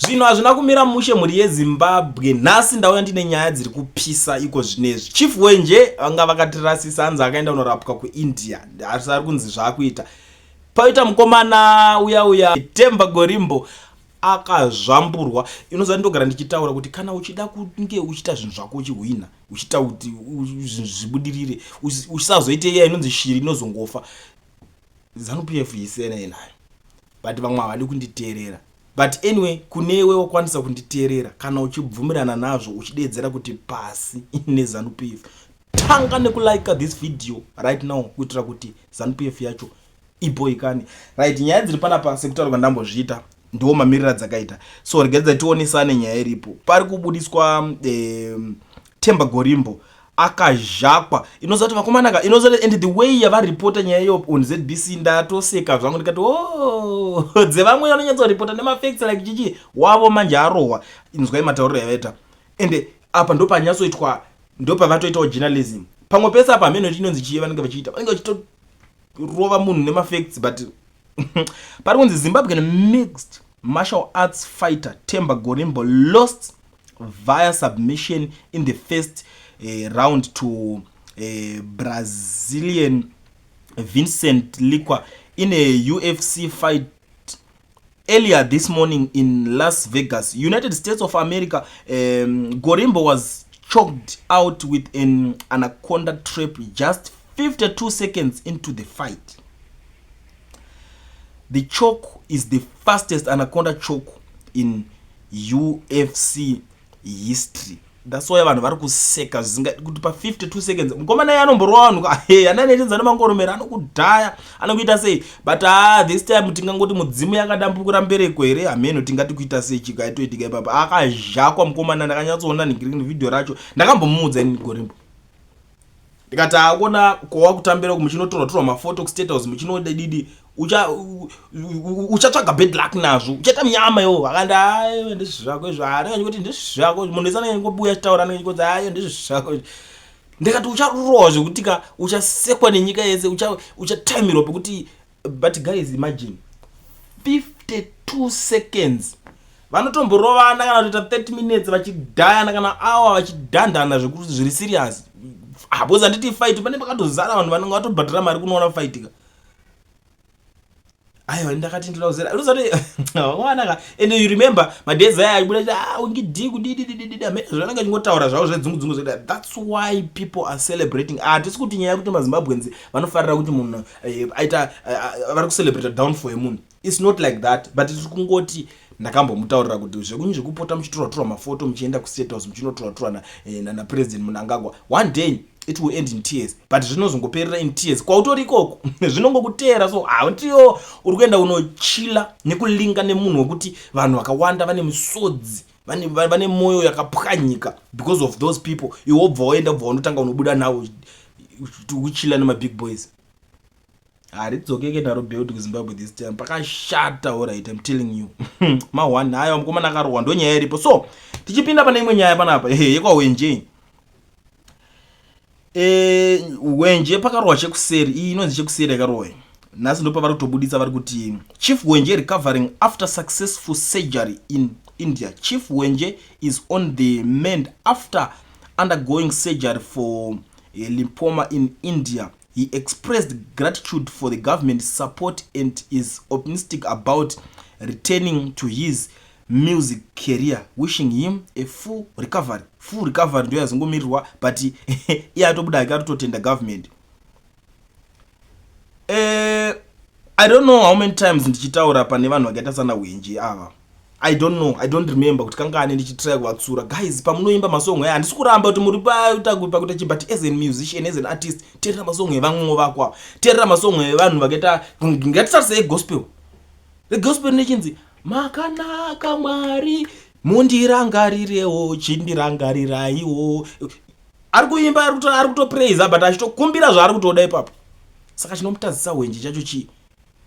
Zvinhu hazvina kumira mushe, mhuri yeZimbabwe. Nhasi ndauya ndine nyaya dziri kupisa iko zvinezvi. Chief Wenje vanga vakatirasisa, hanzi akaenda kunorapwa kuIndia, asi ari kunzi zvaakuita. Paita mukomana uya uya Temba Gorimbo akazvamburwa. Inoziva, ndogara ndichitaura kuti kana uchida kunge uchiita zvinhu zvako, uchihwina, uchiita kuti zvinhu zvibudirire, usazoite iya inonzi shiri inozongofa. ZANU PF isiyana nayo, but vamwe havadi kunditeerera. But anyway, kunewe wakwanisa kunditeerera, kana uchibvumirana nazvo, uchidedzera kuti pasi neZANU PF, tanga nekulika this video right now kuitira kuti ZANU PF yacho iboikane. Right, nyaya dziri panapa, sekutaura kwandambozviita, ndo mamiriro adzakaita. So regedza tionesane nyaya iripo. Pari kubudiswa Temba Gorimbo akazhakwa. Inoziva kuti vakomanaka, inoziva, and the way yavaripota nyaya iyo on ZBC, ndatoseka zvangu, ndikati, "Oh, dzevamwe vanonyatsoripota nemafacts like chichi wavo." Manje arohwa. Inzwai matauriro yavaita. Ende apa ndo panyatsoitwa, ndo pavatoitawo journalism. Pamwe pese apa hameno inonzi chii, vanenge vachiita, vanenge vachitorova munhu nemafacts. But pari kunzi Zimbabwean mixed martial arts fighter Temba Gorimbo lost via submission in the first round to Brazilian Vincent Liqua in a UFC fight earlier this morning in Las Vegas, United States of America. Gorimbo was choked out with an anaconda trap just 52 seconds into the fight. The choke is the fastest anaconda choke in UFC history. That's why vanhu vari kuseka zvisinga kuti pa52 seconds mukomana iye anomborova vanhu. He, ananetedza nemangoromera, anokudhaya, anokuita sei. But ah, this time tingangoti mudzimu yakadambukira mbereko here? Hameno tingati kuita sei, chikaitoitika ipapa. Akazhakwa mukomana. Ndakanyatsoona vhidhiyo racho. Ndakambomuudza ini Gorimbo, ndikati, "Akona kowa kutambira uku, muchinotorwa torwa mafoto kuState House, muchinodididi, uchatsvaga bad luck nazvo, uchaita munyama iwo." Akandi, "Ayo, ndezvako izvo." Anenge kuti ndezvako. Munhu wese anenge ngobuya achitaura, anenge kuti, "Ayo, ndezvako." Ndikati, "Ucharohwa zvekuti ka uchasekwa nenyika yese, uchataimirwa pekuti." But guys, imagine 52 seconds. Vanotomborovana kana kutoita 30 minutes vachidhayana, kana awa vachidhandana zvekuti zviri serious. Because handiti fight pane pakatozara vanhu vanenge vatobhadhara mari kunoona fight ka. Aiwa, ndakati ndoda kuzera unozati wanaka. And you remember madays aya achibuda, "Ah, ungidhi kudididididi," zvanenge achingotaura zvavo zvedzungu dzungu. That's why people are celebrating. Hatisi kuti nyaya yekuti maZimbabweans vanofarira kuti munhu aita, vari kucelebrata downfall yemunhu. It's not like that, but tiri kungoti ndakambomutaurira kuti zvekunyi zvekupota muchitorwa torwa mafoto, muchienda kuState House, muchinotorwa torwa naPresident Mnangagwa, one day it will end in tears. But zvinozongoperera in tears kwautori ikoko, zvinongokuteera. So hautiyo uri kuenda unochila nekulinga nemunhu wekuti vanhu vakawanda vane misodzi, vane mwoyo yakapwanyika because of those people. Iwe wobva waenda, ubva wanotanga unobuda navo uchila nemabig boys. Haridzokeke naro belt kuZimbabwe this time. Pakashata. Alright, I'm telling you, ma1 haiwa, mukomana akarohwa. Ndo nyaya iripo. So tichipinda pane imwe nyaya panapa yekwaWenje. Wenje pakarohwa chekuseri. Iyi inonzi chekuseri yakarohwa nhasi. Ndo pavari kutobudisa, vari kuti Chief Wenje recovering after successful surgery in India. Chief Wenje is on the mend after undergoing surgery for lymphoma in India. He expressed gratitude for the government support and is optimistic about returning to his music career, wishing him a full recovery. Full recovery ndo yazongomirirwa, but iye atobuda ake atototenda government. I don't know how many times ndichitaura pane vanhu vakaita sana Hwenje ava. I don't know, I don't remember kuti kangani ndichitry kuvatsura. Guys, pamunoimba masongo aya, handisi kuramba kuti muri pakuita chi, but as a musician, as an artist, teerera masongo evamwewo vako ava, teerera masongo evanhu vakaita, ngatitarisei gospel. The gospel nechinzi "Makanaka Mwari, mundirangarirewo, chindirangariraiwo." Ari kuimba, ari kutopraisa, but achitokumbira zvaari kutoda ipapo. Saka chinomutadzisa Hwenje chacho chii,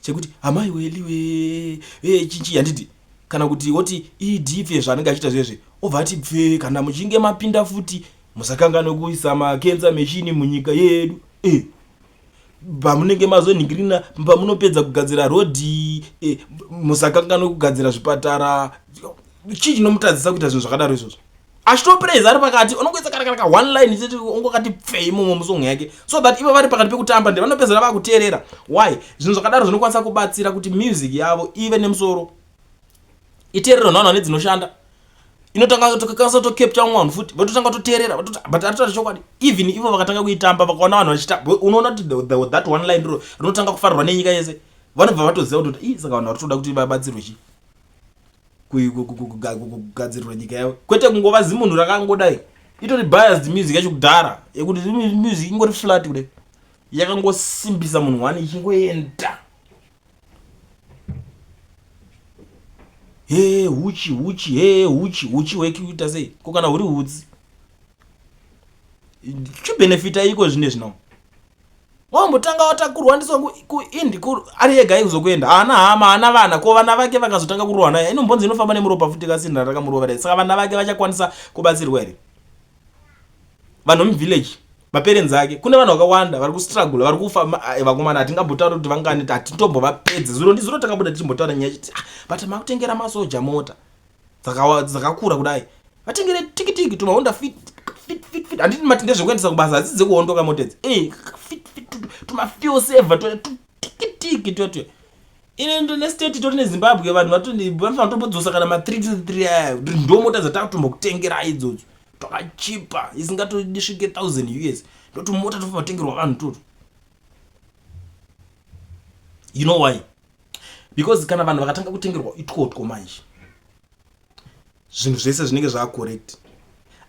chekuti amai weliwe chinchi, handiti? Kana kuti woti idhipfe zvaanenge achiita zvezve, obva ati pfe. Kana muchinge mapinda futi, musakanganwe kuisa macancer machine munyika yedu. Pamunenge mazonhingirina, pamunopedza kugadzira rodhi, musakanganwe kugadzira zvipatara. Chii chinomutadzisa kuita zvinhu zvakadaro izvozvo? Achitopraise ari pakati, unongoisa kana kana ka one line chete ungokati pfee imomo musong yake so that ivo vari pakati pekutamba ndi vanopedzera vakuteerera. Why? Zvinhu zvakadaro zvinokwanisa kubatsira kuti music yavo ive nemusoro. Iteererwe nevanhu vane dzinoshanda. Inotanga kutokwanisa kutocapture vamwe vanhu futi vototanga kutoteerera but atotaura chokwadi even ivo vakatanga kuitamba vakaona vanhu vachita unoona kuti that one line riro rinotanga kufarirwa nenyika yese vanobva vatoziva kuti ii saka vanhu vari kutoda kuti vabatsirwe chii kugadzirirwa nyika yavo kwete kungova zimunhu rakangodai itori biased music yacho kudhara yekuti music ingori flat kudai yakangosimbisa munhu one ichingoenda hee huchi huchi hee huchi huchi hwekuita sei ko kana huri hutsi chibenefita iko zvine zvino wambotanga watakurwa ndiswa kuindi ari ega ikuzokuenda haana hama haana vana ko vana vake vakazotanga kurohwa naye inombonzi inofamba nemuropa futi kasinda rakamurova dai saka vana vake vachakwanisa kubatsirwa here vanhu vemuvillage maparents ake kune vanhu vakawanda vari kustruggle vari kufa eh, vakomana hatingambotauri kuti vangani hatitombovapedze zuro ndizuro takabuda tichimbotaura nyaya chiti ah, but makutengera masoja mota dzakakura kudai vatengere tikitiki tumahonda fit fit fit fit handiti mati ndezvekuendesa kubasa hadzisi dzekuhondoka mota idzi eh, fit fit tumafuel saver tikitiki twetwe ine nestate tori nezimbabwe vanhu vanofanira kutombodzosa kana ma 3 to 3 aya ndo mota dzatakutombokutengera idzodzo twakachipa isingatosvike 1000 us ndotumota tofanira kutengerwa vanhu toto you know why because kana vanhu vakatanga kutengerwa itwotwo manje zvinhu zvese zvinenge zvaacorrect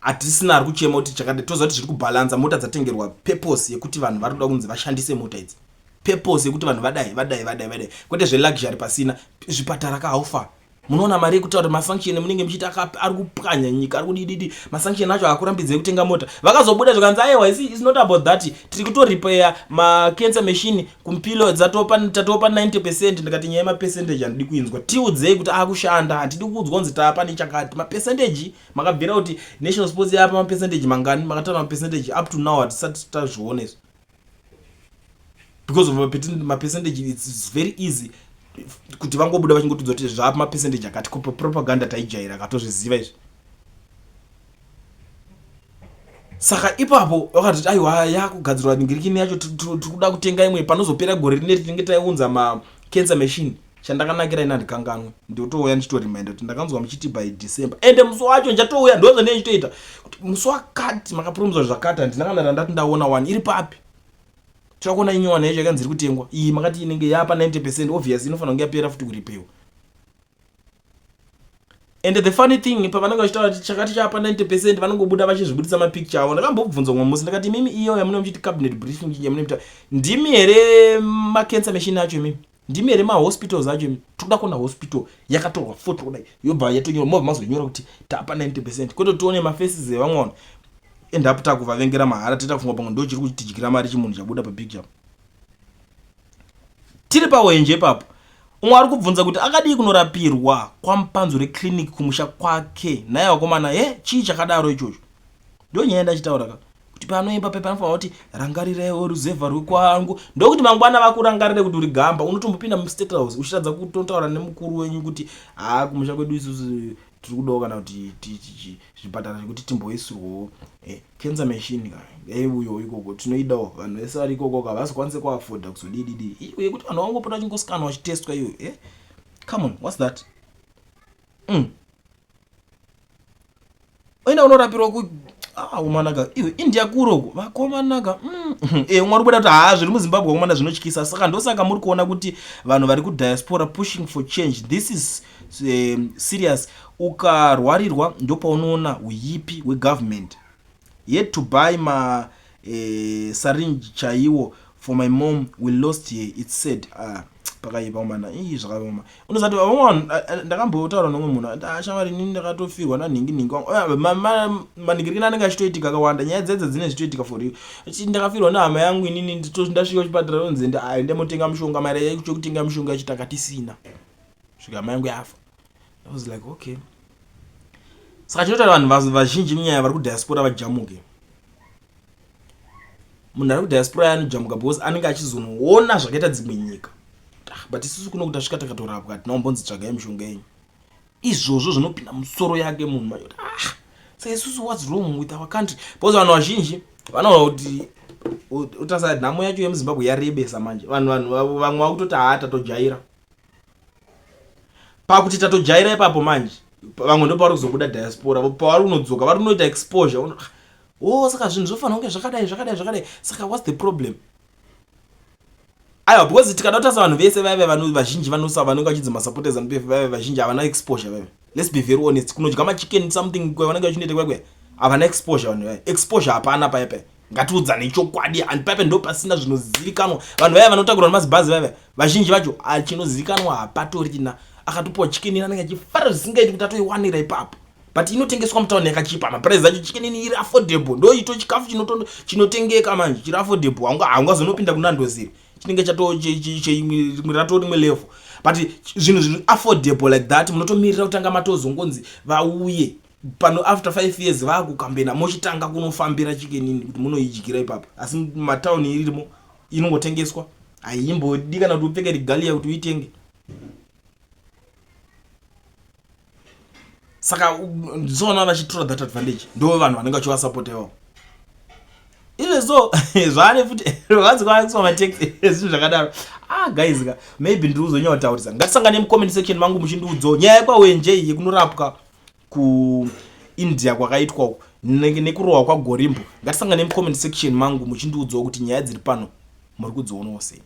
hatisina ari kuchema kuti chakadai toziva kuti zviri kubhalansa mota dzatengerwa purpose yekuti vanhu vari kuda kunzi vashandise mota idzi purpose yekuti vanhu vadai vadai vadai vadai kwete zveluxury pasina zvipatara ka haufa munoona mari yekutaura kuti masanction munenge muchiita ari kupwanya nyika ari kudididi masanction acho akurambidzei kutenga mota vakazobuda zvikanzi aiwa isi is not about that tiri kutorepair macancer machine kumpilo dzatopa tatopa 90 percent ndikati nyaya yemapercentage handidi kuinzwa tiudzei kuti akushanda handidi kuudzwa kunzi tapa nechakati mapercentage makabvira kuti national sports yapa mapercentage mangani makataura mapercentage up to now hatisati tazviona izvo because of mapercentage it's very easy kuti vangobuda vachingotudza kuti zvapa mapercentage akati propaganda taijaira akatozviziva izvi saka ipapo vakatoti aiwa yakugadzirwa ngirikini yacho tiri kuda kutenga imwe panozopera gore rineri tinenge taiunza macancer machine chandakanakira ini handikanganwe ndotouya ndichitoriminda kuti ndakanzwa muchiti by december ende musi wacho ndichatouya ndozvandinenge ndichitoita kuti musi wakati makapromisa zvakati handina kana randati ndaona wani iri papi toda kuona inyowani yacho yakanzi iri kutengwa iyi makati inenge yapa 90 percent obvious inofanira kunge yapera futi kuripewa and the funny thing pavanenge vachitaura kuti chakati chapa 90 percent vanongobuda vachizvibudisa mapicture avo ndakambobvunza umwe musi ndakati imimi iyo yamunenge muchiti cabinet briefing yamunenge muchita ndimi here macancer machine acho imimi ndimi here mahospitals acho imi tikuda kuona hospital yakatorwa foto kudai yobva yatonyora mobva mazonyora kuti tapa 90 percent kwete tione mafaces evamwe vanhu end up takuvavengera mahara toita kufunga pamwe ndo chiri kutidyira mari chimunhu chabuda papicture tiri pawenje ipapo umwe ari kubvunza kuti akadii kunorapirwa kwamupanzure clinic kumusha kwake naye vakomana he chii chakadaro ichocho ndo nyaya ndachitaura ka kuti paanoimba pepa anofanira kuti rangariraiwo ruzevha rwekwangu ndokuti mangwana vakurangarire kuti uri gamba unotombopinda mustate house uchitadza kutotaura nemukuru wenyu kuti haa kumusha kwedu isusu tiri kudawo kana kuti zvipatara zvekuti timboisirwawo eh, cancer machine ka ngaiuyewo ikoko tinoidawo vanhu vese vari ikoko ka havazokwanise kuafoda kuzodididi iyo yekuti vanhu vangopota vachingoscanwa vachitestwa iyoyo eh? come on what's that mm. oenda unorapirwa ku ah umanaka iwe india kuro uko vakomanaka mm. eh umwe ari kubuda kuti haa zviri muzimbabwe vakomana zvinotyisa saka ndosaka muri kuona kuti vanhu vari kudiaspora pushing for change this is um, serious ukarwarirwa ndopaunoona uyipi wegovernment yet to buy ma eh, syringe chaiwo for my mom we lost her it's sad ah, pakaipa mana ii zvakaoma unozati vamwe vanhu ah, ah, ndakambotaura nomwe munhu ati ashamwari ah, inini ndakatofirwa nanhingi nhingi wangu manhingirikini anenge achitoitika akawanda nyaya dzedza dzine zvichitoitika for you ndakafirwa nehama yangu inini ndasvika kuchipatara onzi ndamotenga mushonga mari yekutenga mishonga yacho takatisina svika hama yangu yafa I was like okay saka chinoita vanhu vazhinji munyaya vari kudiaspora vajamuke munhu ari kudiaspora anojamuka because anenge achizonoona zvakaita dzimwe nyika ah, but isusu kuno kuti tasvika takatorapwa hatina kumbonzi tsvagai mishonga yenyu. Izvozvo zvinopinda musoro yake munhu manje kuti ah, saka isusu what's wrong with our country? Because vanhu vazhinji vanoona kuti utarisa nhamo yacho yemuZimbabwe yarebesa manje. Vanhu vanhu vamwe vakutoti haa, tatojaira. Pakuti tatojaira ipapo manje, vamwe ndo pavari kuzobuda diaspora, pavari kunodzoka vari kunoita exposure. Oh, saka zvinhu zvofanira kunge zvakadai, zvakadai, zvakadai. Saka what's the problem? Aiwa, because tikada kutarisa vanhu vese vaive vanhu vazhinji vanosa vanenge vachinzi masupporters aNPF vaive vazhinji havana exposure vaive. Let's be very honest, kunodya machicken something kwavanenge vachinoita kwekwe, havana exposure vanhu vaive. Exposure hapana paya paya. Ngatiudzane chokwadi, and paipe ndo pasina zvinozivikanwa. Vanhu vaive vanotakurwa nemazibhazi vaive vazhinji vacho chinozivikanwa hapatorina. Akatopiwa chicken anenge achifara zvisingaiti kuti atoiwanira ipapo, but inotengeswa mutauni yakachipa maprice acho. Chicken iri affordable, ndo ito chikafu chinotengeka manje chiri affordable. Haungazonopinda kuNando's, chinenge chato rato rimwe level, but zvinhu zviri affordable like that munotomirira kutanga matozongonzi vauye pano after 5 years vaakukambena, mochitanga kunofambira Chicken Inn kuti munoidyira ipapo. Asi matauni irimo inongotengeswa, haimbodi kana kuti upfeke regalia kuti uitenge. Saka ndizoona vachitora that advantage, ndo vanhu vanenge vachivasapota ivavo. Izvezvo zvaane futi vanzi kwaiswa matax, zvinhu zvakadaro. Ah guys ka, maybe ndiri kuzonyanyotaurisa. Ngatisangane mucomment section mangu muchindiudzawo nyaya yekwaWenje yekunorapwa kuIndia kwakaitwa uku nekurohwa kwaGorimbo. Ngatisangane mucomment section mangu muchindiudzawo kuti nyaya dziri pano muri kudzionawo sei.